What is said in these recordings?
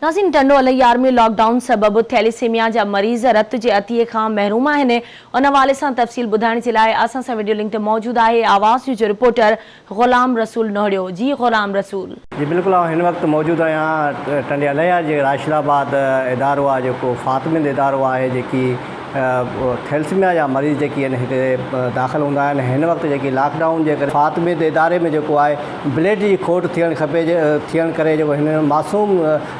ناظرين Tando Allahyar ۾ lock down سبب thalassaemia جا مريض رت جي عطيي کان محروم آهن ان حوالي سان تفصيل ٻڌائڻ جي لاء اسان سان وڊيو لنڪ تي موجود آهي آواز نيوز جو رپورٽر غلام رسول نهڙيو جي غلام رسول. جي بلڪل آئون هن وقت موجود آهيان ٽنڊي الهيار جي راشد آباد ادارو آهي جيڪو فاطميد ادارو آهي جيڪي ٿيلسيميا جا مريض جيڪي آهن هتي داخل هوندا آهن هن وقت جيڪي لاڪ ڊائون جي ڪري فاطميد اداري ۾ جيڪو آهي بليڊ جي کوٽ ٿيڻ کپي ٿيڻ ڪري جيڪو هن معصوم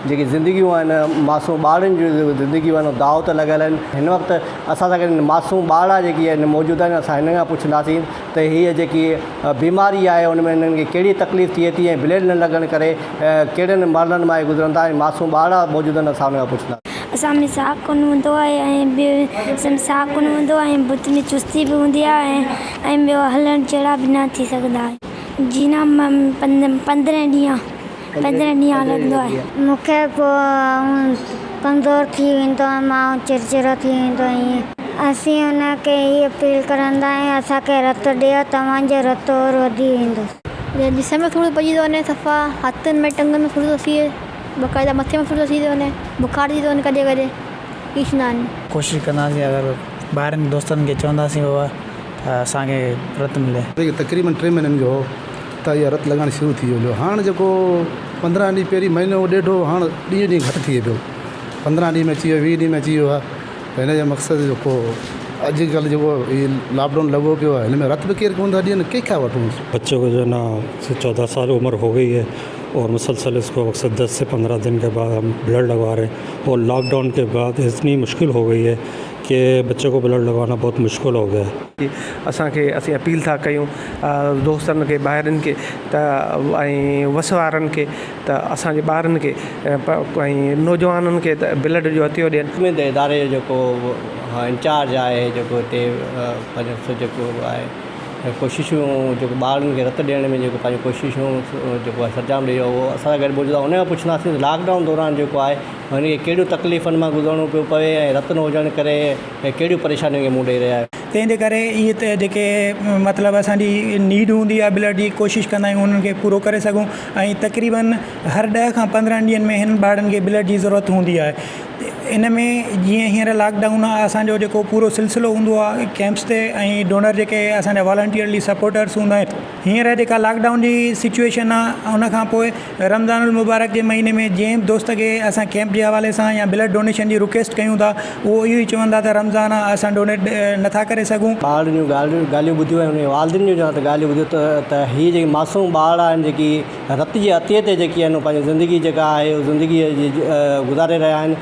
جيڪي زندگيون آهن معصوم ٻارڙن جون زندگيون آهن داء تي لڳل آهن هن وقت اسان سان گڏ معصوم ٻارڙا جيڪي آهن موجود آهن اسان هنن کان پڇنداسين ته هيء جيڪي بيماري آهي ان ۾ هنن کي ڪهڙي تڪليف ٿئي ٿي ۽ بليڊ نه لڳڻ ڪري ڪهڙن مرحلن مان هي گذرن ٿا ۽ معصوم ٻارڙا موجود آهن اسان انهن کان پڇنداسين. اسان ۾ ساهه ڪونه هوندو آهي ۽ ٻيو اسان ۾ ساهه ڪونه هوندو آهي ۽ بت ۾ چستي به هوندي آهي ۽ ٻيو هلڻ جهڙا به نه ٿي سگهندا آهيون. جي نه 15 ڏينهن 15 ڏينهن لڳندو آهي. مون کي پوء آئون ڪمزور ٿي ويندو هيم آئون چرچرو ٿي ويندو هيم. اسين ان کي هي اپيل ڪرندا آهيون اسان کي رت ڏيو توهان جو رت اور وڌي ويندو. جسم ۾ سور پئجي ٿو وڃي صفا هٿن ۾ ٽنگن ۾ سور ٿو ٿئي باقاعده مٿي ۾ سور ٿو ٿي ٿو وڃي بخار ٿي ٿو وڃي ڪڏهن ڪڏهن ائين ٿيندا آهن. ڪوشش ڪنداسين اگر ٻاهرن دوستن کي چونداسين بابا ته اسان کي رت ملي. تقريبن ٽي مهينن جو هو ته اها رت لڳڻ شروع ٿي ويو هاڻ جيڪو 15 ڏينهن پهرين مهينو ڏيڍ هو هاڻ ڏينهن ڏينهن گهٽ ٿئي پيو 15 ڏينهن ۾ اچي ويو 20 ڏينهن ۾ اچي ويو آهي ته هن جو مقصد جيڪو اڄ ڪلهه جيڪو هي لاڪ ڊائون لڳو پيو آهي هن ۾ رت به ڪير ڪونه ٿا ڏين ڪنهن کان وٺون. بچي کو جو هي نا 14 سال عمر هو گئي هي اور مسلسل اس کو مقصد 10 سي 15 دن ڪي بعد هم بلڊ لگوا رهي هي اور لاڪ ڊائون ڪي بعد اتني مشڪل هو گئي هي ڪي بچي کو بلڊ لگوانا بهت مشڪل هو گيا هي. اسان کي اسين اپيل ٿا ڪيون دوستن کي ڀائرن کي ته ۽ وس وارن کي ته اسان جي ٻارن کي ۽ نوجوانن کي ته بلڊ جو عطيو ڏين. ۾ ته اداري جو جيڪو انچارج آهي جيڪو هتي پنهنجو جيڪو آهي ڪوششون جيڪو ٻارن کي رت ڏيڻ ۾ جيڪو پنهنجو ڪوششون جيڪو آهي سرانجام ڏئي رهيو اهو اسان سان گڏ موجود آهي ان کان پڇنداسين ته لاڪ ڊائون دوران جيڪو آهي هن کي ڪهڙيون تڪليفن مان گذرڻو پيو پوي ۽ رت نه هجڻ ڪري ڪهڙيون پريشانين کي منهن ڏئي رهيا آهيو. تنهن جي ڪري اهي ته جيڪي مطلب اسان جي نيڊ هوندي آهي بلڊ جي ڪوشش ڪندا آهيون انهن کي پورو ڪري سگهون ۽ تقريبن هر 10 کان 15 ڏينهن ۾ هن ٻارڙن کي بلڊ جي ضرورت هوندي آهي ان ۾ جيئن هينئر لاڪ ڊائون آهي اسان جو جيڪو پورو سلسلو هوندو آهي ڪيمپس تي ۽ ڊونر جيڪي اسان جا والنٽيئرلي سپورٽرس هوندا آهن هينئر جيڪا لاڪ ڊائون جي سچوئيشن آهي ان کان پوء رمضان المبارڪ جي مهيني ۾ جنهن به دوست کي اسان ڪيمپ جي حوالي سان يا بلڊ ڊونيشن جي رڪويسٽ ڪيون ٿا اهو اهو ئي چون ٿا ته رمضان آ اسان ڊونيٽ نٿا ڪري سگهون. ٻارڙن جون ڳالهيون ڳالهيون ٻڌيون ۽ انهن جي والدين جون جان ته ڳالهيون ٻڌيون ته ته هي جيڪي معصوم ٻارڙا آهن جيڪي رت جي عطيي تي جيڪي آهن پنهنجي زندگي جيڪا آهي زندگي گذاري رهيا آهن.